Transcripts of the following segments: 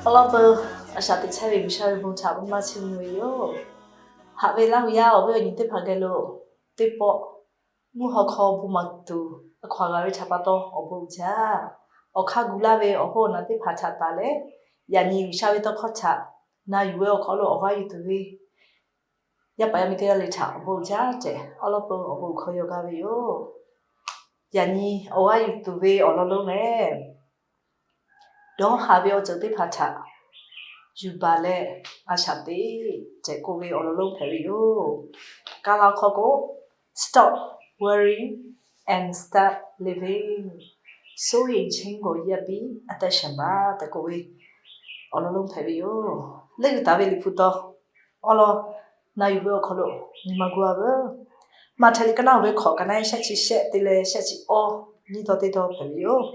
Awˬ lawn peuˬ, a shaꞈ teꞈ chehˇ ve G'uiˬsha ve bon htaꞈ bon maˇ chiˇ mvuh ve yoˬ. Haꞈ ve laˇ ve yaˇ awˬ viˉ awˬ nyi teˇ hpaˍ geh lo, teˇ pawˆ mvuhˇ haw hk'aw bon maˍ tuˬ a hkaw aˬ g'a ve htaꞈ pa taw awˬ bon uiˍ jaˇ. Awˬ hk'aˇ gu laˇ ve awˬ hoˉ awˬ naˬ teˇ hpaˍ htaꞈ taˍ leh, yaꞈ nyi G'uiˬsha ve tawˇ hkawˇ htaꞈ na yuˬ ve awˬ hk'aw lo awˬ g'aˇ yuˬ tuˬ ve yaˇ paˍ yaˇ miˇ teˇ g'aˇ le htaꞈ awˬ bon uiˍ jaˇ tehꞈ, awˬ lawn peuˬ awˬ bon hkawˇ yaw gaˇ ve yoˬ. Yaꞈ nyi awˬ g'aˇ yuˬ tuˬ ve awˬ lawn lonˉ lehˬ, dawˇ haˍ ve awˬ ceuˬ teˇ hpaˍ htaꞈ yuˬ baˬ leh a shaꞈ teꞈ tehꞈ k'oˆ ve awˬ lawn lonˉ hpehꞈ ve yoˬ. Kaˇ laˇ hkawˇ k'o, Stop worrying and start living. စိုးရိမ်ခြင်းကို ရပ်ပြီး အသက်ရှင်ပါ tehꞈ k'oˆ ve awˬ lawn lonˉ hpehꞈ ve yoˬ. Leuˆ yuˬ taˍ ve Liꞈ hpu taw awˬ lawn na yuˬ ve awˬ hk'aw lo nyi ma gu-a veuˬ. Maꞈhtehˍ liꞈ ka naˆ ve hkawꞈ ka naˆ shehˆ chi shehˆ te leh shehˆ chi awˇ nyiˇ taw teˇ taw hpehꞈ ve yoˬ.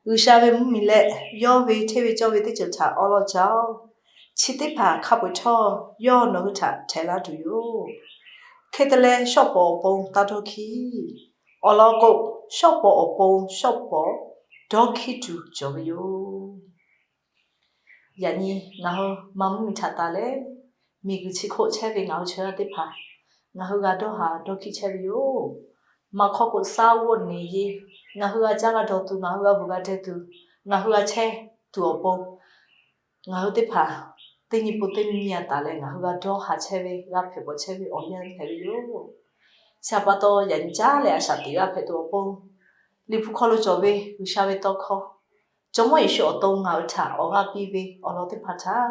G'uiˬsha ve mvuhˇmiˬ leh yawˇ ve hteˇ ve cawˇ ve teˇ ceuˬ htaꞈ awˉ lawˉ caˇ-oˬ. Chi teˇ hpaˍ hk'a peu-eˬ htawˇ yawˇ nawˬ hui htaꞈ htehˍ laˇ tuˬ yoˬ. Hk'e te leh, shawˆ pawˍ awˬ pon taˇ dawˇ hkiˇ. Awˬ lawn k'o, shawˆ pawˍ awˬ pon shawˆ pawˍ dawˇ hkiˇ tuˬ cawˬ ve yoˬ. Yaꞈ nyi ngaˬ hui maˇ mvuhˇmiˬ htaꞈ taˍ leh, miˬguiˬ chi hk'oˆ chehˇ ve ngaˬ hui chaw yaˇ teˇ hpaˍ, ngaˬ hui g'a dawˇ haˍ dawˇ hkiˇ chehˇ ve yoˬ. Maꞈ hk'aw k'o, saˉ g'oˆ neˬ ye ngaˬ hui g'a caˇ g'a dawˬ tuˬ, ngaˬ hui g'a bvuhˬ g'a deh tuˬ, ngaˬ hui g'a chehˇ tuˬ awˬ pon, ngaˬ hui teˇ hpaˍ teˇ nyi pon teˇ nyi a taˍ leh ngaˬ hui g'a dawˇ haˍ chehˇ ve, g'a hpehꞈ bawˬ chehˇ ve awˬ yanˇ hpehꞈ ve yoˬ. Chi htaꞈ pa taw, yaꞈ nyi caˉ leh a shaꞈ teꞈ g'a hpehꞈ tuˬ awˬ pon, Liꞈ hpu hk'aw lo cawˬ ve G'uiˬsha ve tawˇ hkawˇ, Jawˇmawˇ Yeˍsuˆ awˬ to ngaˬ hui htaꞈ awˬ g'aˇ piˇ ve awˬ lawn teˇ hpaˍ htaꞈ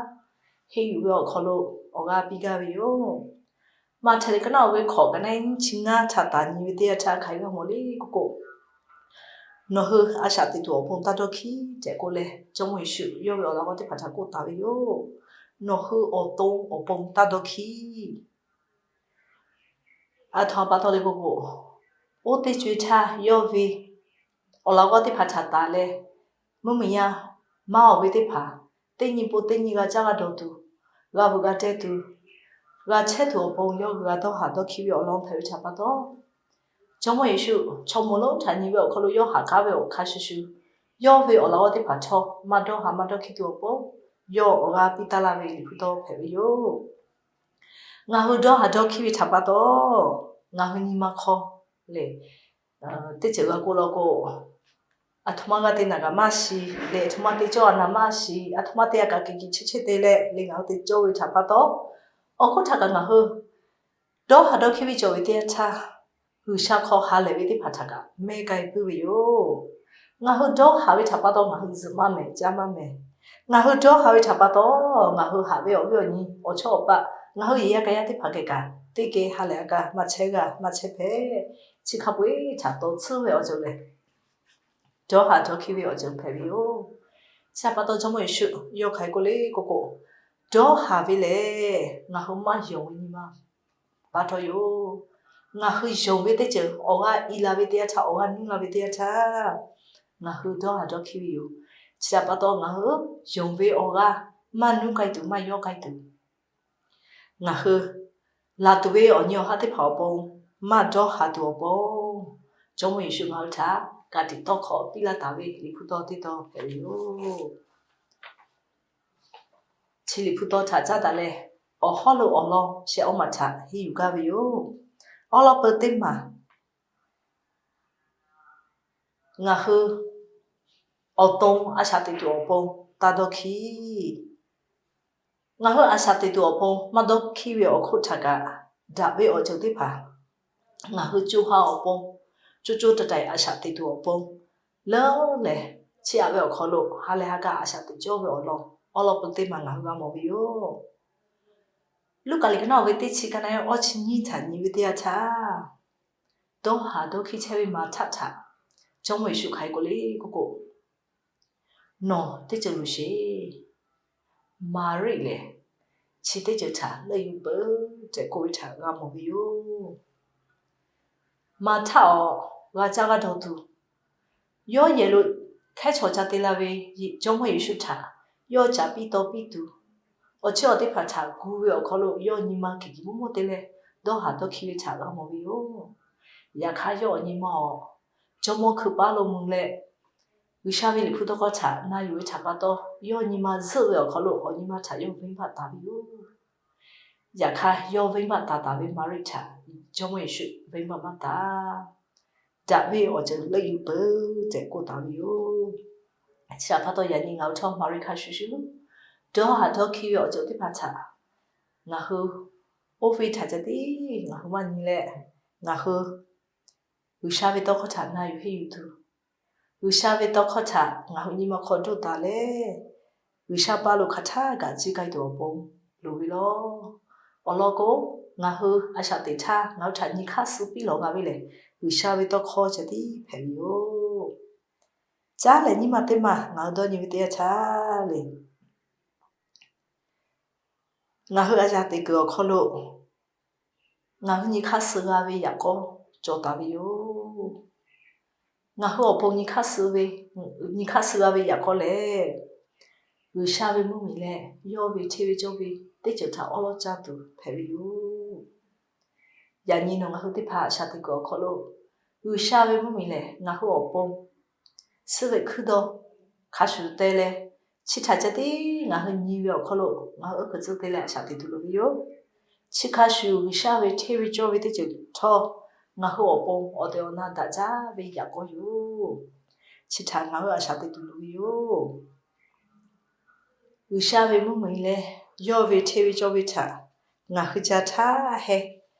henˇ yuˬ ve awˬ hk'aw lo awˬ g'aˇ piˇ gaˇ ve yoˬ. Maꞈhtehˍ liꞈ ka naˆ ve hkawꞈ ka naˆ nyiˇ chi ngaˇ htaꞈ taˍ nyi ve teˇ yanˇ htaˇ hk'aˬ hk'e g'a mawˬ le k'oˆ k'o, Nawˬ hui a shaꞈ teꞈ tuˬ awˬ pon taˇ dawˇ hkiˇ tehꞈ k'oˆ leh, Jawˇmawˇ Yeˍsuˆ yawˇ ve awˬ laꞈ g'awˇ teˇ hpaˍ htaꞈ k'oˆ taˍ ve yoˬ. Nawˬ hui awˬ to awˬ pon taˇ dawˇ hkiˇ. Aˬ htoꞈ ma pa taw le k'oˆ k'o, oˇ teˇ co e htaˇ yawˇ ve awˬ laꞈ g'awˇ teˇ hpaˍ htaꞈ taˍ leh, mvuhˇmiˬ yaˇ maˇ awˬ ve teˇ hpaˍ, teˇ nyi pon teˇ nyi g'a caˇ g'a dawˬ tuˬ, g'a bvuhˬ g'a deh tuˬ, g'a chehˇ tuˬ awˬ pon yawˇ hui g'a dawˇ haˍ dawˇ hkiˇ ve awˬ lawn hpehꞈ ve htaꞈ pa taw, Jawˇmawˇ Yeˍsuˆ chaw moˍ lonˉ htaꞈ nyi ve awˬ hk'aw lo yawˇ haꞈ k'aˉ ve awˬ hk'a shuˍ shuˍ, yawˇ ve awˬ laꞈ g'awˇ teˇ hpaˍ htawˇ maˇ dawˇ haˍ maˇ dawˇ hkiˇ tuˬ awˬ pon, yawˇ awˬ g'aˇ piˇ taˇ laˇ ve Liꞈ hpu taw hpehꞈ ve yoˬ. Ngaˬ hui dawˇ haˍ dawˇ hkiˇ ve htaꞈ pa taw, ngaˬ hui nyi ma hk'aw lehˬ, teˇ ceuˬ g'a k'oˆ law k'o, aˬ htoꞈ ma g'a te naˬ kaꞈ maˇ shiˍ leh, aˬ htoꞈ ma te cawˇ a naˬ maˇ shiˍ, aˬ htoꞈ ma te a kaꞈ keˬ keˬ chehˇ chehˇ te leh le ngaˬ hui te cawˇ ve htaꞈ pa taw, awˬ hk'oˆ htaꞈ kaꞈ ngaˬ hui dawˇ haˍ dawˇ hkiˇ ve cawˬ ve teˇ yanˇ htaˇ, G'uiˬsha hk'aw ha lehˬ ve teˇ hpaˍ htaꞈ kaꞈ mehˆ k'ai puiˉ ve yoˬ. Ngaˬ hui dawˇ haˍ ve htaꞈ pa taw ngaˬ hui zuhꞈ maˇ mehˍ, caˇ maˇ mehˍ. Ngaˬ hui dawˇ haˍ ve htaꞈ pa taw, ngaˬ hui haꞈ ve awˬ viˉ awˬ nyi awˬ chawˇ awˬ paˆ, ngaˬ hui yehˬ yaˇ k'a yaˇ teˇ hpaˍ geh kaꞈ teˇ geh ha lehˬ a kaꞈ maˇ chehˇ g'a maˇ chehˇ hpehꞈ. Chi hk'a peu-eˬ htaꞈ taw tsuhˇ ve awˬ ceuˬ lehˬ, dawˇ haˍ dawˇ hkiˇ ve awˬ ceuˬ hpehꞈ ve yoˬ. Chi htaꞈ pa taw Jawˇmawˇ Yeˍsuˆ yawˇ hk'aˬ hk'e k'oˆ le k'oˆ k'o, dawˇ haˍ ve lehˬ ngaˬ hui maˇ yonˍ ve nyi ma pa taw yoˬ. Ngaˬ hui yonˍ ve teˇ ceuˬ awˬ g'aˇ i la ve teˇ yanˇ htaˇ, awˬ g'aˇ nuˇ la ve teˇ yanˇ htaˇ, ngaˬ hui dawˇ haˍ dawˇ hkiˇ ve yoˬ. Chi htaꞈ pa taw ngaˬ hui yonˍ ve awˬ g'aˇ maˇ nuˇ k'ai tuˬ maˇ yawˇ k'ai tuˬ, ngaˬ hui laˬ tuˬ ve awˬ nyi awˬ haˉ teˇ hpaˍ awˬ pon maˇ dawˇ haˍ tuˬ awˬ pon, Jawˇmawˇ Yeˍsuˆ ngaˬ hui htaꞈ ka tiꞈ tawˇ hkawˇ piˇ laˇ taˍ ve Liꞈ hpu taw teˇ taw hpehꞈ ve yoˬ. Chi Liꞈ hpu taw htaꞈ caˉ daꞈ leh, awˬ hawˉ lo awˬ lawn shehˆ awˉ maˬ htaꞈ henˇ yuˬ gaˇ ve yoˬ. Awˉ lawˉ peu teˇ maˬ, ngaˬ hui awˬ to a shaꞈ teꞈ tuˬ awˬ pon taˇ dawˇ hkiˇ. Ngaˬ hui a shaꞈ teꞈ tuˬ awˬ pon maˇ dawˇ hkiˇ ve awˬ hk'oˆ htaꞈ kaꞈ, daꞈ ve awˬ ceuˬ teˇ hpaˍ ngaˬ hui co ha awˬ pon co co taiˍ taiˍ a shaꞈ teꞈ tuˬ awˬ pon leuˉ lehˬ, chi aꞈ ve awˬ hk'aw lo ha lehˬ ha k'a a shaꞈ teꞈ cawˇ ve awˬ lawn awˉ lawˉ peu teˇ maˬ ngaˬ hui g'a mawˬ ve yoˬ. Luˉkaꞈ liꞈ ka naˆ ve teˇ chi ka naˆ awˇ chi nyiˇ htaꞈ nyi ve teˇ yanˇ htaˇ, dawˇ haˍ dawˇ hkiˇ chehˇ ve Maˍhtaˆ htaꞈ Jawˇmawˇ Yeˍsuˆ hk'aˬ hk'e k'oˆ le k'oˆ k'o, Nawˬ teˇ ceuˬ luˬ sheˍ. Maˍriˆ lehˬ, chi teˇ ceuˬ htaꞈ leuˆ yuˬ peuˬ tehꞈ k'oˆ ve htaꞈ g'a mawˬ ve yoˬ. Maˍhtaˆ awˬ g'a caˇ g'a dawˬ tuˬ, yawˇ yehˬ lo hkehˉ chaw ca te la ve Jawˇmawˇ Yeˍsuˆ htaꞈ yawˇ caˍ piˇ taw piˇ tuˬ, awˬ chehˇ awˬ teˇ hpaˍ htaꞈ gu ve awˬ hk'aw lo yawˇ nyi ma keˬ keˬ mvuhˇ mvuhˇ te leh dawˇ haˍ dawˇ hkiˇ ve htaꞈ g'a mawˬ ve yoˬ. Yaꞈ hk'aˇ yawˇ awˬ nyi ma awˬ jawˇmawˇ hkui paˉ lo mvuh leh, G'uiˬsha ve Liꞈ hpu tawˇ hkawˇ htaꞈ na yuˬ ve htaꞈ pa taw, yawˇ nyi ma zuhˆ ve awˬ hk'aw lo awˬ nyi ma htaꞈ yawˇ venˇbaˆ taˍ ve yoˬ. Yaꞈ hk'aˇ, yawˇ venˇbaˆ taˍ taˍ ve Maˍriˆ htaꞈ Jawˇmawˇ Yeˍsuˆ venˇbaˆ maˇ taˍ. Daꞈ ve awˬ ceuˬ leuˆ yuˬ peuˬ tehꞈ k'oˆ taˍ ve yoˬ. Chi htaꞈ pa taw, yaꞈ nyi ngaˬ hui htawˇ Maˍriˆ hk'a shuˍ shuˍ, dawˇ haˍ dawˇ hkiˇ ve awˬ ceuˬ teˇ hpaˍ htaꞈ ngaˬ hui oˇ ve htaꞈ ca tiˉ ngaˬ hui maˇ nyi leh, ngaˬ hui G'uiˬsha ve tawˇ hkawˇ htaꞈ na yuˬ henˇ yuˬ tuˬ, G'uiˬsha ve tawˇ hkawˇ htaꞈ ngaˬ hui nyi ma hk'aw doˇ taˍ leh, G'uiˬsha pa lo hk'aˬ htaˇ kaꞈ ciˇ k'ai tuˬ awˬ pon loˍ ve law. Awˬ lawn k'o, ngaˬ hui a shaꞈ teꞈ htaˇ ngaˬ hui htaꞈ nyi hk'aˇ suh piˇ lawˬ g'a ve lehˬ, G'uiˬsha ve tawˇ hkawˇ ceh tiˉ hpehꞈ ve yoˬ. Caˉ leh nyiˇ maˬ teˇ maˬ ngaˬ hui dawˇ nyi ve teˇ yanˇ htaˇ le, ngaˬ hui a shaꞈ teꞈ kuiˬ awˬ hk'aw lo ngaˬ hui nyi hk'aˇ suh g'a ve yaꞈ k'aw cawˬ taˍ ve yoˬ. Ngaˬ hui awˬ pon nyi hk'aˇ suh ve, nyi hk'aˇ suh g'a ve yaꞈ k'aw lehˬ, G'uiˬsha ve mvuhˇmiˬ leh yawˇ ve hteˇ ve cawˇ ve teˇ ceuˬ htaꞈ awˉ lawˉ caˇ tuˬ hpehꞈ ve yoˬ. Yaꞈ nyi nawˬ ngaˬ hui teˇ hpaˍ a shaꞈ teꞈ kuiˬ awˬ hk'aw lo, G'uiˬsha ve mvuhˇmiˬ lehˬ ngaˬ hui awˬ pon suhˉ veꞈ hkuiˇ dawˇ hk'a shuˍ te leh, chi htaꞈ ca tiˉ ngaˬ hui nyi ve awˬ hk'aw lo ngaˬ hui uˉ hkui tcuh te leh a shaꞈ teꞈ tuˬ loˍ ve yoˬ. Chi hk'a shuˍ G'uiˬsha ve hteˇ ve cawˇ ve teˇ ceuˬ htawˇ ngaˬ hui awˬ pon awˬ tehˬ awˬ na daꞈ jaˇ ve yaꞈ k'aw yoˬ. Chi htaꞈ ngaˬ hui a shaꞈ teꞈ tuˬ loˍ ve yoˬ. G'uiˬsha ve mvuhˇmiˬ leh yawˇ ve hteˇ ve cawˇ ve htaꞈ ngaˬ hui ca htaˇ heh,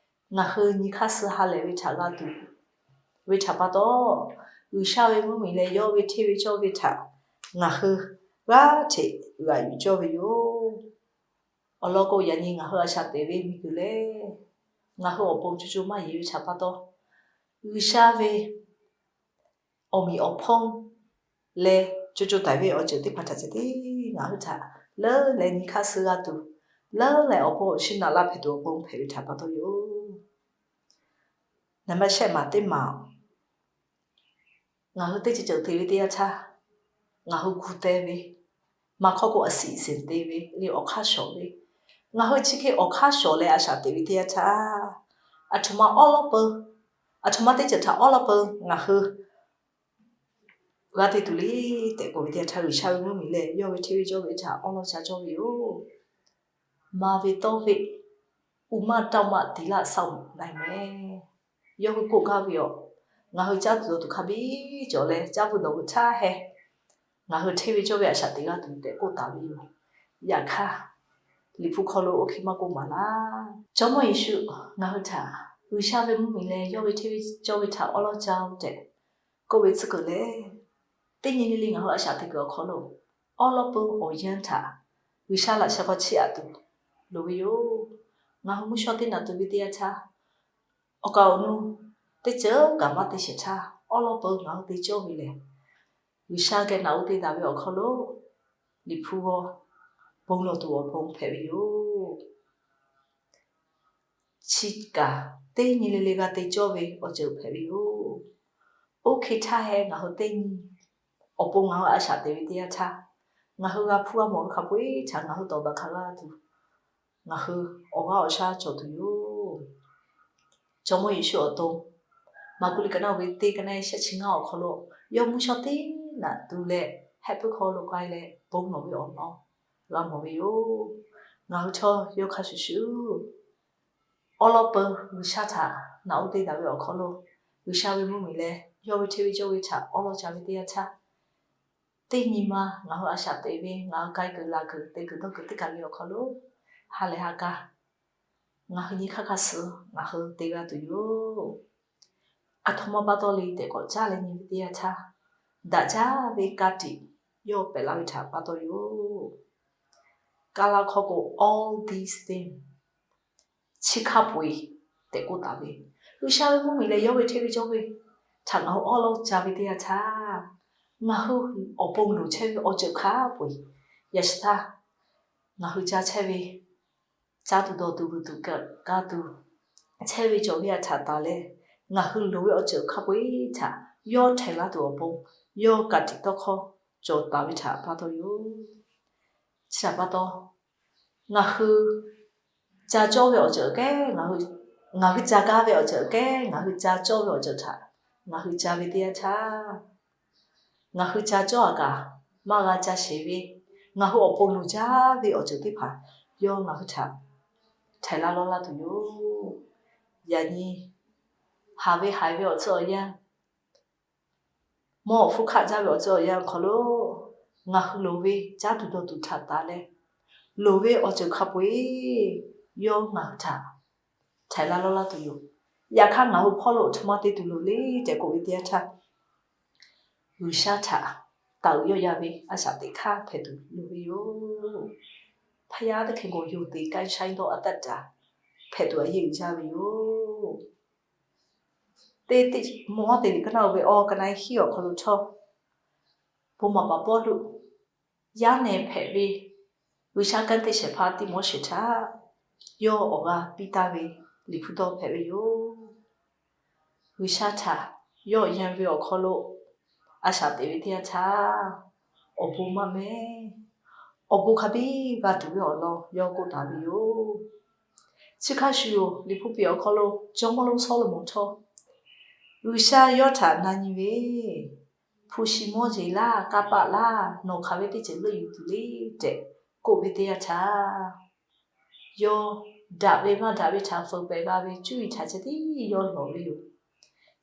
ngaˬ hui nyi hk'aˇ suh ha lehˬ ve htaꞈ g'a tuˬ ve htaꞈ pa taw, G'uiˬsha ve mvuhˇmiˬ leh yawˇ ve hteˇ ve cawˇ ve htaꞈ ngaˬ hui g'aˇ hteꞈ g'aꞈ yuˬ cawˇ ve yoˬ. Awˬ lawn k'o, yaꞈ nyi ngaˬ hui a shaꞈ teꞈ ve miˬguiˬ lehˬ, ngaˬ hui awˬ pon co co maˇ yeˬ ve htaꞈ pa taw, G'uiˬsha ve awˬ meꞈ awˬ hponˇ leh co co taiˍ ve awˬ ceuˬ teˇ hpaˍ htaꞈ ceh tiˉ ngaˬ hui htaꞈ leuˉ leh nyi hk'aˇ suh g'a tuˬ, leuˉ leh awˬ pon awˬ shinˉ naꞈ laˇ hpehꞈ tuˬ awˬ pon hpehꞈ ve htaꞈ pa taw yoˬ. Naˍ baˆ shehˆ maˬ teˇ maˬ, ngaˬ hui teˇ ceuˬ ceuˬ te ve teˇ yanˇ htaˇ, ngaˬ hui gu teh ve, maˇ hk'awˇ k'o a siˍ seˍ te ve le awˬ hk'aˇ shawˍ ve, ngaˬ hui chi hk'e awˬ hk'aˇ shawˍ leh a shaꞈ teꞈ ve teˇ yanˇ htaˇ, aˬ htoꞈ ma awˉ lawˉ peu, aˬ htoꞈ ma teˇ ceuˬ htaꞈ awˉ lawˉ peu ngaˬ hui g'a te tuˬ le tehꞈ k'oˆ ve teˇ yanˇ htaˇ, G'uiˬsha ve mvuhˇmiˬ leh yawˇ ve hteˇ ve cawˇ ve htaꞈ awˉ lawˉ ca cawˇ ve yoˬ. Maˍ ve tawˇ ve, uˍ maˇ tawˇ maˇ tiˍ laˇ saˍ uˍ na e mehˍ. Yawˇ hui k'oˆ gaˇ ve yoˬ. Ngaˬ hui caˇ tuˬ dawˬ tuˬ hk'a biˇ cawˬ leh caˇ pui dawˬ ve htaˇ heh, ngaˬ hui hteˇ ve cawˇ ve a shaꞈ teꞈ g'a tuˬ tehꞈ k'oˆ taˍ ve yoˬ. Yaꞈ hk'aˇ, Liꞈ hpu hk'aw lo oˇ hk'e maˇ k'oˆ maˍ laˇ. Jawˇmawˇ Yeˍsuˆ ngaˬ hui htaꞈ G'uiˬsha ve mvuhˇmiˬ leh yawˇ ve hteˇ ve cawˇ ve htaꞈ awˉ lawˉ caˇ-oˆ tehꞈ k'oˆ ve tcuhˉ kuiˬ lehˬ, teˇ nyi le le ngaˬ hui a shaꞈ teꞈ kuiˬ awˬ hk'aw lo awˉ lawˉ peu awˬ yanˇ htaꞈ G'uiˬsha laꞈ sheh hk'aw chiˇ aꞈ tuˬ loˍ ve yoˬ. Ngaˬ hui mvuhˇ shawˇ teˇ naꞈ tuˬ ve teˇ yanˇ htaˇ, awˬ kaˍ awˬ nu teˇ ceuˬ kaꞈ maˇ te shehˍ htaˇ, awˉ lawˉ peu ngaˬ hui te cawˇ ve lehˬ, G'uiˬsha geh naꞈ u te daꞈ ve awˬ hk'aw lo Liꞈ hpu g'aw bon lawˬ tuˬ awˬ pon hpehꞈ ve yoˬ. Chi kaꞈ teˇ nyi le le g'a te cawˇ ve awˬ ceuˬ hpehꞈ ve yoˬ. Oˇ hk'e htaˇ heh ngaˬ hui teˇ nyi awˬ pon ngaˬ hui a shaꞈ teꞈ ve teˇ yanˇ htaˇ, ngaˬ hui g'a hpuˇ g'a mawˬ ve hk'a peu-eˬ htaꞈ ngaˬ hui tawˍ daꞈ hk'a g'a tuˬ, ngaˬ hui awˬ g'aˇ awˬ shaˉ cawˬ tuˬ yoˬ. Jawˇmawˇ Yeˍsuˆ awˬ to Maˍkuˆ liꞈ ka naˆ ve teˇ ka naˆ shehˆ chi ngaˇ awˬ hk'aw lo, yawˇ mvuhˇ shawˇ teˇ naꞈ tuˬ leh hehˆ puiˉ hk'aw lo k'ai leh bon lawˬ ve awˬ lawn g'a mawˬ ve yoˬ. Ngaˬ hui htawˇ yawˇ hk'a shuˍ shuˍ awˉ lawˉ peu G'uiˬsha htaꞈ naꞈ u te daꞈ ve awˬ hk'aw lo, G'uiˬsha ve mvuhˇmiˬ leh yawˇ ve hteˇ ve cawˇ ve htaꞈ awˉ lawˉ ca ve teˇ yanˇ htaˇ, teˇ nyi ma ngaˬ hui a shaꞈ teꞈ ve, ngaˬ hui k'ai kuiˬ laˬ kuiˬ te kuiˬ dawˇ kuiˬ teˇ kaˬ ve awˬ hk'aw lo ha lehˬ ha k'a ngaˬ hui nyi hk'aˇ hk'a suh ngaˬ hui te g'a tuˬ yoˬ. Aˬ htoꞈ ma pa taw le tehꞈ k'awꞈ caˇ leh nyi ve teˇ yanˇ htaˇ, daꞈ jaˇ ve ka tiꞈ yawˇ pehꞈ la ve htaꞈ pa taw yoˬ. Kaˇ laˇ hkawˇ k'o, all these things, chi hk'a peu-eˬ tehꞈ k'oˆ taˍ ve, G'uiˬsha ve mvuhˇmiˬ leh yawˇ ve hteˇ ve cawˇ ve htaꞈ ngaˬ hui awˉ lawˉ ca ve teˇ yanˇ htaˇ, ngaˬ hui awˬ pon loˍ chehˇ ve awˬ ceuˬ hk'a peu-eˬ, yaꞈ shi htaˇ ngaˬ hui ca chehˇ ve, caˇ tuˬ dawˬ tuˬ vuiˬ tuˬ kaꞈ ka tuˬ chehˇ ve cawˬ ve htaꞈ taˍ leh, ngaˬ hui loˍ ve awˬ ceuˬ hk'a peu-eˬ htaꞈ yawˇ htehꞈ laˇ tuˬ awˬ pon, yawˇ ka tiꞈ tawˇ hkawˇ cawˬ taˍ ve htaꞈ pa taw yoˬ. Chi htaꞈ pa taw, ngaˬ hui ca cawˇ ve awˬ ceuˬ kehˉ, ngaˬ hui ca gaˇ ve awˬ ceuˬ kehˉ, ngaˬ hui ca cawˇ ve awˬ ceuˬ htaꞈ ngaˬ hui ca ve teˇ yanˇ htaˇ, ngaˬ hui ca cawˇ a kaꞈ maˇ g'a ca sheˍ ve, ngaˬ hui awˬ pon loˍ jaˇ ve awˬ ceuˬ teˇ hpaˍ yawˇ ngaˬ hui htaꞈ htaiˍ laˇ lawˇ laˇ tuˬ yoˬ. Yaꞈ nyi haˍ ve haiˬ ve awˬ tcuh awˬ yanˇ, mawˇ awˬ hpfuhˇ hkaˆ jaˇ ve awˬ tcuh awˬ yanˇ awˬ hk'aw lo ngaˬ hui loˍ ve caˉ tuˬ dawˬ tuˬ htaꞈ taˍ leh, loˍ ve awˬ ceuˬ hk'a peu-eˬ yawˇ ngaˬ hui htaꞈ htaiˍ laˇ lawˇ laˇ tuˬ yoˬ. Yaꞈ hk'aˇ, ngaˬ hui hpawˇ lo aˬ htoꞈ ma te tuˬ loˍ le tehꞈ k'oˆ ve teˇ yanˇ htaˇ, G'uiˬsha htaꞈ taˍ uiˍ yawˇ yaˇ ve a shaꞈ teꞈ hk'aˇ hpehꞈ tuˬ loˍ ve yoˬ. ဘုရားသခင်ကို ယုံကြည် ကိုင်းရှိသော အသက်တာ hpehꞈ tuˬ a yeˇ uiˍ jaˇ ve yoˬ. Teˇ Tiˆmoˉseˍ liꞈ ka naˆ uiˍ ve awˬ ka naˆ hiˉ awˬ hk'aw lo htawˇ, bon maˍ paˍ Pawˇluꞈ yaˇ nehˬ hpehꞈ ve G'uiˬsha kanˉ te shehˍ hpaˇ Tiˆmoˉseˍ htaꞈ yawˇ awˬ g'aˇ piˇ taˍ ve liꞈ hpu tawˇ hpehꞈ ve yoˬ. G'uiˬsha htaꞈ yawˇ yanˇ ve awˬ hk'aw lo a shaꞈ teꞈ ve teˇ yanˇ htaˇ, awˬ bon maˇ mehˉ, awˬ bon hk'a biˇ g'a tuˬ ve awˬ lawn yawˇ k'oˆ taˍ ve yoˬ. Chi hk'a shuˍ yoˬ, liꞈ hpu piˍ awˬ hk'aw lo jawˇmawˇ lonˉ Sawˉlaꞈmonˍ htawˇ, G'uiˬsha yawˇ htaꞈ na nyi ve, Hpu shi mawˇ jeˬ laˇ, kanˇ paˆ laˇ, nawˬ hk'aˬ ve teˇ ceuˬ leuˆ yuˬ tuˬ le tehꞈ k'oˆ ve teˇ yanˇ htaˇ, yawˇ daꞈ ve maˇ daꞈ ve htaꞈ feuˍ pehˍ g'a ve cuˇ yiˍ htaꞈ ceh tiˉ yawˇ lawˬ ve yoˬ.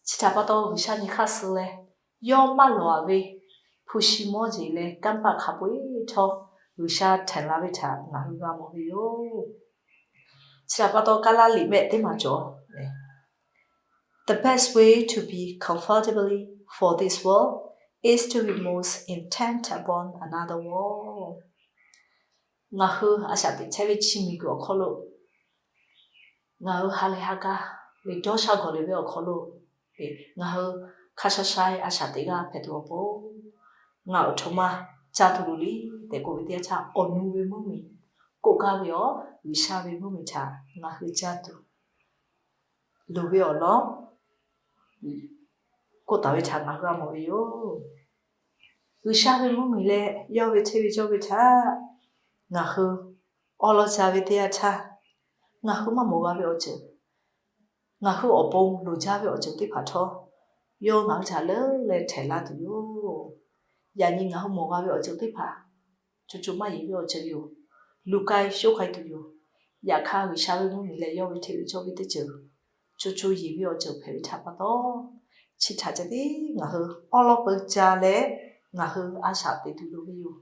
Chi htaꞈ pa taw, G'uiˬsha nyi hk'aˇ suh leh, yawˇ maˇ lawˬ a ve hpu shi mawˇ jeˬ leh kanˇ paˆ hk'a peu-eˬ htawˇ, G'uiˬsha htehꞈ la ve htaꞈ ngaˬ hui g'a mawˬ ve yoˬ. Chi htaꞈ pa taw, Kaˇlaˇ liꞈ mehˆ teˇ maˬ cawˬ leh, The best way to be comfortably for this world is to be most intent upon another world. Ngaˬ hui a shaꞈ teꞈ chehˇ ve chi miˬguiˬ awˬ hk'aw lo, ngaˬ hui ha lehˬ ha ka ve dawˇ sha gawˬ lehˬ ve awˬ hk'aw lo, ngaˬ hui hk'a sha sha a shaꞈ teꞈ g'a hpehꞈ tuˬ awˬ pon, ngaˬ aˬ htoꞈ ma ca tuˬ loˍ le tehꞈ k'oˆ ve teˇ yanˇ htaˇ, awˬ nu ve mvuhˇmiˬ k'oˆ gaˇ ve awˬ G'uiˬsha ve mvuhˇmiˬ htaꞈ ngaˬ hui ca tuˬ loˍ ve awˬ lawn k'oˆ taˍ ve htaꞈ ngaˬ hui g'a mawˬ ve yoˬ. G'uiˬsha ve mvuhˇmiˬ leh yawˇ ve hteˇ ve cawˇ ve htaꞈ ngaˬ hui awˉ lawˉ ca ve teˇ yanˇ htaˇ, ngaˬ hui maˇ mawˬ g'a ve awˬ ceuˬ, ngaˬ hui awˬ pon loˍ jaˇ ve awˬ ceuˬ teˇ hpaˍ htawˇ, yawˇ ngaˬ hui htaꞈ leuˉ leh htehꞈ laˇ tuˬ yoˬ. Yaꞈ nyi ngaˬ hui mawˬ g'a ve awˬ ceuˬ teˇ hpaˍ co co maˇ yeˬ ve awˬ ceuˬ yoˬ. Luˬ k'ai shoˉ k'ai tuˬ yoˬ. Yaꞈ hk'aˇ, G'uiˬsha ve mvuhˇmiˬ leh yawˇ ve hteˇ ve cawˇ ve teˇ ceuˬ co co yeˬ ve awˬ ceuˬ hpehꞈ ve htaꞈ pa taw, chi htaꞈ ceh tiˉ ngaˬ hui awˉ lawˉ peu ca leh ngaˬ hui a shaꞈ teꞈ tuˬ loˍ ve yoˬ.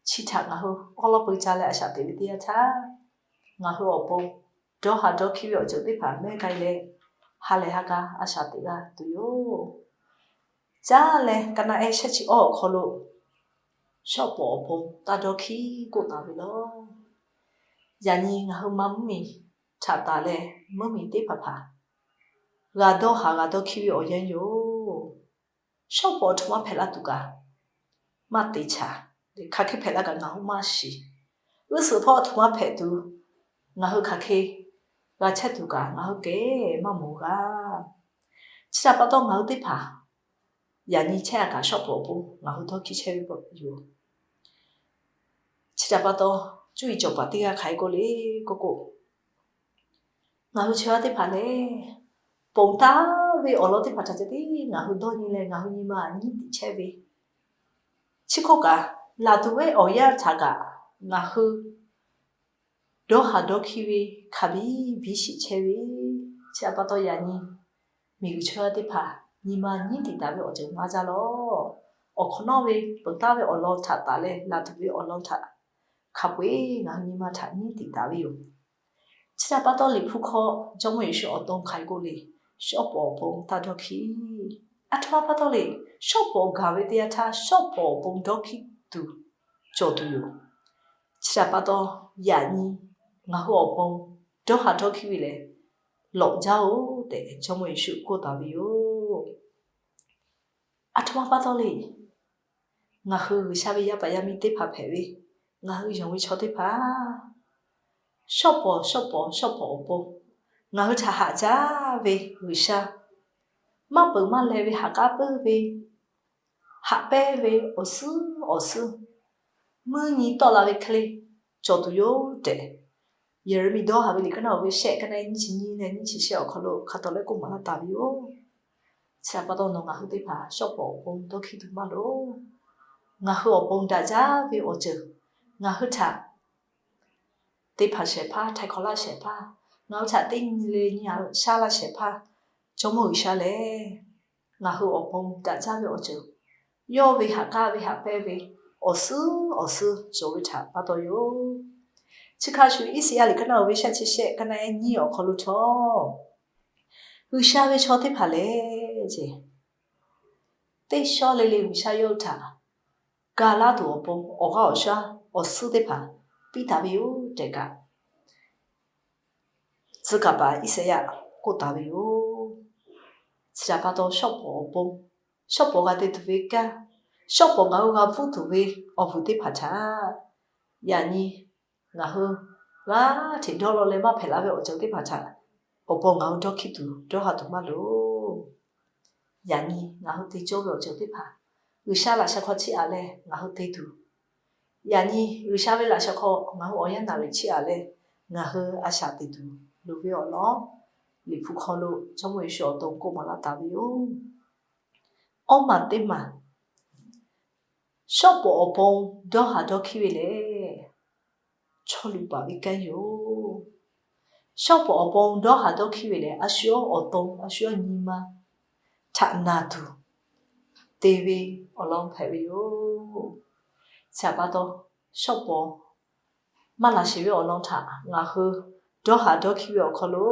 Chi htaꞈ ngaˬ hui awˉ lawˉ peu ca leh a shaꞈ teꞈ ve teˇ yanˇ htaˇ, ngaˬ hui awˬ pon dawˇ haˍ dawˇ hkiˇ ve awˬ ceuˬ teˇ hpaˍ mehˉ k'ai leh, ha lehˬ ha ka a shaꞈ teꞈ g'a tuˬ yoˬ. Caˇ leh ka naˆ ehˉ shehˆ chi awˇ awˬ hk'aw lo, shawˉ pawˍ awˬ pon taˇ dawˇ hkiˇ k'oˆ taˍ ve yoˬ. Yaꞈ nyi ngaˬ hui ma mvuhˇmiˬ htaꞈ taˍ leh, mvuhˇmiˬ teˇ hpaˍ hpaˍ g'a dawˇ haˍ g'a dawˇ hkiˇ ve awˬ yanˇ yoˬ. Shawˉ pawˍ aˬ htoꞈ ma hpehꞈ la tuˬ kaꞈ maˇ te chaˍ. Hk'aˬ hk'e hpehꞈ la kaꞈ ngaˬ hui maˇ shiˍ. G'uˇ suhˍ hpawˇ aˬ htoꞈ ma hpehꞈ tuˬ, ngaˬ hui hk'aˬ hk'e g'a chehˇ tuˬ kaꞈ ngaˬ hui kehˬ maˇ mawˬ g'a. Chi htaꞈ pa taw, ngaˬ hui teˇ hpaˍ yaꞈ nyi chehˇ a kaꞈ shawˉ pawˍ awˬ pon ngaˬ hui dawˇ hkiˇ chehˇ ve yoˬ. Chi htaꞈ pa taw, cuˇ yiˍ cawˬ paˍ teˇ g'aˇ hk'aˬ hk'e k'oˆ le k'oˆ k'o, ngaˬ hui chaw yaˇ teˇ hpaˍ lehˬ, ponˬ taˍ ve awˬ lawn teˇ hpaˍ htaꞈ ceh tiˉ ngaˬ hui dawˇ nyi leh ngaˬ hui nyi ma nyiˉ tiꞈ chehˇ ve, chi hk'oˆ kaꞈ, laˬ tuˬ ve awˬ yanˇ htaꞈ kaꞈ ngaˬ hui dawˇ haˍ dawˇ hkiˇ ve hk'a biˇ biˇ shiˍ chehˇ ve, chi htaꞈ pa taw yaꞈ nyi miˬguiˬ chaw yaˇ teˇ hpaˍ nyi ma nyiˉ tiꞈ taˍ ve awˬ ceuˬ maˇ jaˇ lawˬ. Awˬ hk'awꞈ nawˉ ve ponˬ taˍ ve awˬ lawn htaꞈ taˍ leh laˬ tuˬ ve awˬ lawn htaꞈ hk'a peu-eˬ ngaˬ hui nyi ma htaꞈ nyiˉ tiꞈ taˍ ve yoˬ. Chi htaꞈ pa taw, Liꞈ hpu hk'aw Jawˇmawˇ Yeˍsuˆ awˬ to hk'aˬ hk'e k'oˆ le, shawˉ pawˍ awˬ pon taˇ dawˇ hkiˇ. Aˬ htoꞈ ma pa taw le, shawˉ pawˍ gaˬ ve teˇ yanˇ htaˇ shawˉ pawˍ awˬ pon dawˇ hkiˇ tuˬ cawˬ tuˬ yoˬ. Chi htaꞈ pa taw, yaꞈ nyi ngaˬ hui awˬ pon dawˇ haˍ dawˇ hkiˇ ve lehˬ, lawꞈ jaˇ-oˬ tehꞈ Jawˇmawˇ Yeˍsuˆ k'oˆ taˍ ve yoˬ. Aˬ htoꞈ ma pa taw le, ngaˬ hui G'uiˬsha ve yaˇ paˍ yaˇ miˇ teˇ hpaˍ hpehꞈ ve, ngaˬ hui yonˍ ve chaw teˇ hpaˍ, shawˉ pawˍ shawˉ pawˍ shawˉ pawˍ awˬ pon ngaˬ hui htaꞈ haꞈ jaˇ ve G'uiˬsha, maˇ peuˬ maˇ leh ve haꞈ k'aˉ puiˉ ve, haꞈ pehnˇ ve awˬ suhˉ awˬ suhˉ mvuhˇ nyi tawˆ la ve hk'e le cawˬ tuˬ yoˬ tehꞈ, Yeˍraˍmiˆ dawˇ haˍ ve liꞈ ka naˆ uiˍ ve shehˆ ka naˆ nyiˇ chi nyiˇ leh nyiˇ chi shehˆ awˬ hk'aw lo hk'a tawˍ leh k'oˆ maˍ laˇ taˍ ve yoˬ. Chi htaꞈ pa taw nawˬ ngaˬ hui teˇ hpaˍ shawˉ pawˍ awˬ pon dawˇ hkiˇ tuˬ maˇ loˍ. Ngaˬ hui awˬ pon daꞈ jaˇ ve awˬ ceuˬ, ngaˬ hui htaꞈ te hpanˍ shehˍ hpaˇ, htaiˍ hkawꞈ laˇ shehˍ hpaˇ, ngaˬ hui htaꞈ teˇ nyi le nyi shaˉ laˇ shehˍ hpaˇ, Jawˇmawˇ G'uiˬsha lehˬ, ngaˬ hui awˬ pon daꞈ jaˇ ve awˬ ceuˬ, yawˇ ve haꞈ k'aˇ ve haꞈ pehnˇ ve awˬ suhˉ awˬ suhˉ cawˬ ve htaꞈ pa taw yoˬ. Chi hk'a shuˍ Iˉsaˍyaˆ liꞈ kaˇ naˆ uiˍ ve shaˉ chi shehˆ kaˇ naˆ ehˉ nyiˇ awˬ hk'aw lo htawˇ, G'uiˬsha ve chaw teˇ hpaˍ lehˬ, teˇ shawˉ le le G'uiˬsha yawˇ hui htaꞈ ga laˇ tuˬ awˬ pon awˬ g'aˇ awˬ shaˉ awˬ suhˉ teˇ hpaˍ piˇ taˍ ve yoˬ tehꞈ kaꞈ, tcuh kaˍ paˍ Iˉsaˍyaˆ k'oˆ taˍ ve yoˬ. Chi htaꞈ pa taw shawˉ pawˍ awˬ pon, shawˉ pawˍ g'a te tuˬ ve kanˉ, shawˉ pawˍ ngaˬ hui g'a pfuhˇ tuˬ ve awˬ vuiˬ teˇ hpaˍ htaꞈ, yaꞈ nyi ngaˬ hui g'aˇ hteꞈ dawˇ law leh maˇ hpehꞈ la ve awˬ ceuˬ teˇ hpaˍ htaꞈ awˬ pon ngaˬ hui dawˇ hkiˇ tuˬ dawˇ ha tuˬ maˇ loˍ. Yaꞈ nyi ngaˬ hui te cawˇ ve awˬ ceuˬ teˇ hpaˍ G'uiˬsha laꞈ sheh hk'aw chiˇ aꞈ leh ngaˬ hui te tuˬ, yaꞈ nyi G'uiˬsha ve laꞈ sheh hk'aw ngaˬ hui awˬ yanˇ naˍ riˍ chiˇ aꞈ leh ngaˬ hui a shaꞈ teꞈ tuˬ loˍ ve awˬ lawn, Liꞈ hpu hk'aw lo Jawˇmawˇ Yeˍsuˆ awˬ to k'oˆ maˍ laˇ taˍ ve yoˬ. Awˇ maˬ teˇ maˬ, shawˉ pawˍ awˬ pon dawˇ ha dawˇ hkiˇ ve lehˬ, chaw luˬ paˍ ve kanˉ yoˬ. Shawˉ pawˍ awˬ pon dawˇ ha dawˇ hkiˇ ve lehˬ, a shu awˬ to, a shu nyi ma htaꞈ naˬ tuˬ te ve awˬ lawn hpehꞈ ve yoˬ. Chi htaꞈ pa taw, shawˉ pawˍ maˇ laˬ sheˍ ve awˬ lawn htaꞈ ngaˬ hui dawˇ ha dawˇ hkiˇ ve awˬ hk'aw lo,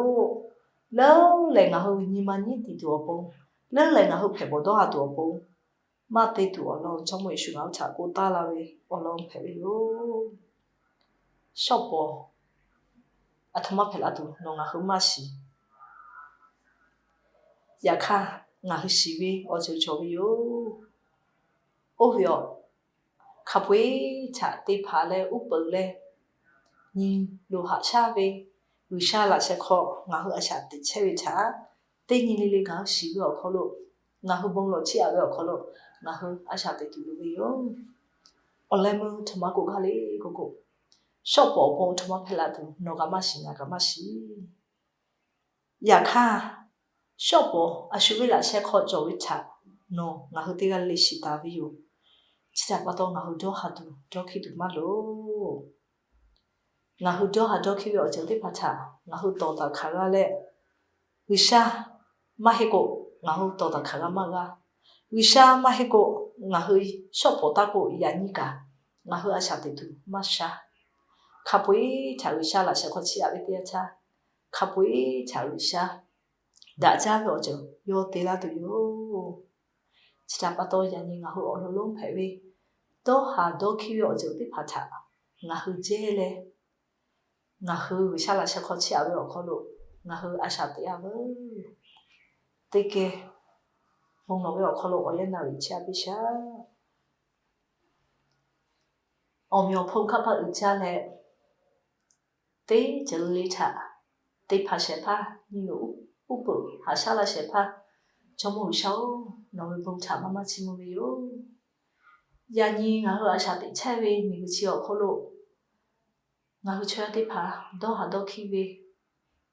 leuˉ lehˬ ngaˬ hui nyi ma nyiˉ tiˍ tuˬ awˬ pon, leuˉ lehˬ ngaˬ hui hpehꞈ bawˬ dawˇ ha tuˬ awˬ pon maˇ te tuˬ awˬ lawn Jawˇmawˇ Yeˍsuˆ ngaˬ hui htaꞈ k'oˆ taˉ laˇ ve awˬ lawn hpehꞈ ve yoˬ. Shawˉ pawˍ aˬ htoꞈ ma hpehꞈ la tuˬ nawˬ ngaˬ hui maˇ shiˍ. Yaꞈ hk'aˇ, ngaˬ hui shiˍ ve awˬ ceuˬ cawˬ ve yoˬ. Oˇ ve awˬ hk'a peu-eˬ htaꞈ te hpanˍ leh uˉ peunˍ leh, nyi loˬ haꞈ shaˉ ve G'uiˬsha laꞈ sheh hk'aw ngaˬ hui a shaꞈ teꞈ chehˇ ve htaꞈ, teˇ nyi le le ngaˬ hui shiˍ ve awˬ hk'aw lo, ngaˬ hui bon lawˬ chiˇ aꞈ ve awˬ hk'aw lo ngaˬ hui a shaꞈ teꞈ tuˬ loˍ ve yoˬ. Awˬ leh meuˇ htoꞈ ma k'oˆ gaˇ le k'oˆ k'o, shawˉ pawˍ awˬ pon htoꞈ ma hpehꞈ la tuˬ nawˬ kaꞈ maˇ shiˍ, ngaˬ kaꞈ maˇ shiˍ. Yaꞈ hk'aˇ, shawˉ pawˍ a shu ve laꞈ sheh hk'aw cawˬ ve htaꞈ nawˬ ngaˬ hui teˇ g'aˇ le le shiˍ taˍ ve yoˬ. Chi htaꞈ pa taw ngaˬ hui dawˇ ha tuˬ dawˇ hkiˇ tuˬ maˇ loˍ. Ngaˬ hui dawˇ ha dawˇ hkiˇ ve awˬ ceuˬ teˇ hpaˍ htaꞈ ngaˬ hui tawˍ taˍ hkanˍ g'a leh, G'uiˬsha maˇ heˆ k'o ngaˬ hui tawˍ taˍ hkanˍ g'a maˇ g'a. G'uiˬsha maˇ heˆ k'o ngaˬ hui shawˉ pawˍ taˇ k'o yaꞈ nyi kaꞈ ngaˬ hui a shaꞈ teꞈ tuˬ maˇ sha. Hk'a peu-eˬ htaꞈ G'uiˬsha laꞈ sheh hk'aw chiˇ aꞈ ve teˇ yanˇ htaˇ, hk'a peu-eˬ htaꞈ G'uiˬsha daꞈ jaˇ ve awˬ ceuˬ yawˇ te laˇ tuˬ yoˬ. Chi htaꞈ pa taw yaꞈ nyi ngaˬ hui awˬ lawn lonˉ hpehꞈ ve dawˇ ha dawˇ hkiˇ ve awˬ ceuˬ teˇ hpaˍ htaꞈ ngaˬ hui jehˇ leh, ngaˬ hui G'uiˬsha laꞈ sheh hk'aw chiˇ aꞈ ve awˬ hk'aw lo ngaˬ hui a shaꞈ teꞈ a veuˬ. Teˇ geh bon lawˬ ve awˬ hk'aw lo awˬ yanˇ naˍ riˍ chiˇ aꞈ piˇ shaˍ. Awˬ meꞈ awˬ hponˇ hk'aˇ hpaˇ uiˍ jaˇ leh, teˇ ceuˬ le htaꞈ te hpanˍ shehˍ hpaˇ, nyi loˬ uˉ peunˍ haꞈ shaˉ laˇ shehˍ hpaˇ, Jawˇmawˇ G'uiˬsha-oˬ, nawˬ ve bon htaꞈ maˇ maˇ chiˇ mvuh ve yoˬ. Yaꞈ nyi ngaˬ hui a shaꞈ teꞈ chehˇ ve miˬguiˬ chi awˬ hk'aw lo ngaˬ hui chaw yaˇ teˇ hpaˍ dawˇ ha dawˇ hkiˇ ve,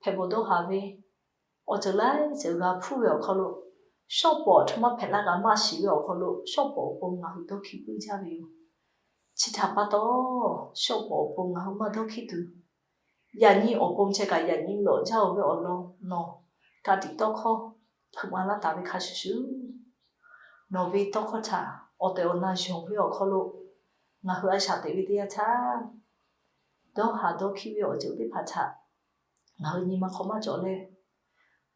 hpehꞈ bawˬ dawˇ haˍ ve, awˬ ceuˬ laiˉ ceuˬ g'a hpuˇ ve awˬ hk'aw lo, shawˉ pawˍ htoꞈ ma hpehꞈ la kaꞈ maˇ shiˍ ve awˬ hk'aw lo shawˉ pawˍ awˬ pon ngaˬ hui dawˇ hkiˇ puiˉ jaˇ ve yoˬ. Chi htaꞈ pa taw, shawˉ pawˍ awˬ pon ngaˬ hui maˇ dawˇ hkiˇ tuˬ, yaꞈ nyi awˬ pon chehˇ kaꞈ yaꞈ nyi lawꞈ jaˇ-oˬ ve awˬ lawn nawˬ ka tiꞈ tawˇ hkawˇ hpeuꞈ maˍ laˇ taˍ ve hk'a shuˍ shuˍ, nawˬ ve tawˇ hkawˇ htaꞈ awˬ tehˬ awˬ na yonˍ ve awˬ hk'aw lo ngaˬ hui a shaꞈ teꞈ ve teˇ yanˇ htaˇ, dawˇ ha dawˇ hkiˇ ve awˬ ceuˬ teˇ hpaˍ htaꞈ ngaˬ hui nyi ma hk'aw maˇ cawˬ leh,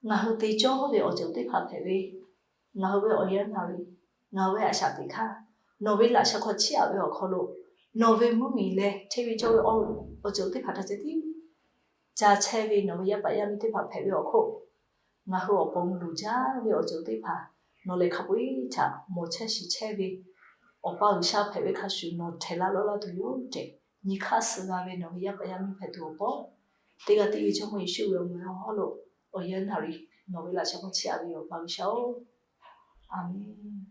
ngaˬ hui te cawˇ ve awˬ ceuˬ teˇ hpaˍ hpehꞈ ve, ngaˬ hui ve awˬ yanˇ naˍ riˍ, ngaˬ hui ve a shaꞈ teꞈ hkanˇ, nawˬ ve laꞈ sheh hk'aw chiˇ aꞈ ve awˬ hk'aw lo, nawˬ ve mvuhˇmiˬ leh hteˇ ve cawˇ ve awˬ ceuˬ teˇ hpaˍ htaꞈ ceh tiˉ ca chehˇ ve nawˬ ve yaˇ paˍ yaˇ miˇ teˇ hpaˍ hpehꞈ ve awˬ hk'oˆ, ngaˬ hui awˬ pon loˍ jaˇ ve awˬ ceuˬ teˇ hpaˍ nawˬ lehˬ hk'a peu-eˬ htaꞈ mawˬ chehˇ shiˍ chehˇ ve Awˬ pa G'uiˬsha hpehꞈ ve hk'a shuˍ nawˬ htehˍ laˇ lawˇ laˇ tuˬ yoˬ tehꞈ, nyi hk'aˇ suh g'a ve nawˬ ve yaˇ paˍ yaˇ miˇ hpehꞈ tuˬ awˬ pon, teˇ g'aˇ tiˉ ve Jawˇmawˇ Yeˍsuˆ ve awˬ meh awˬ hawˉ lo awˬ yanˇ naˍ riˍ nawˬ ve laꞈ sheh hk'aw chiˇ aꞈ ve yoˬ, Awˬ pa G'uiˬsha-oˬ, Aˍmenˍ.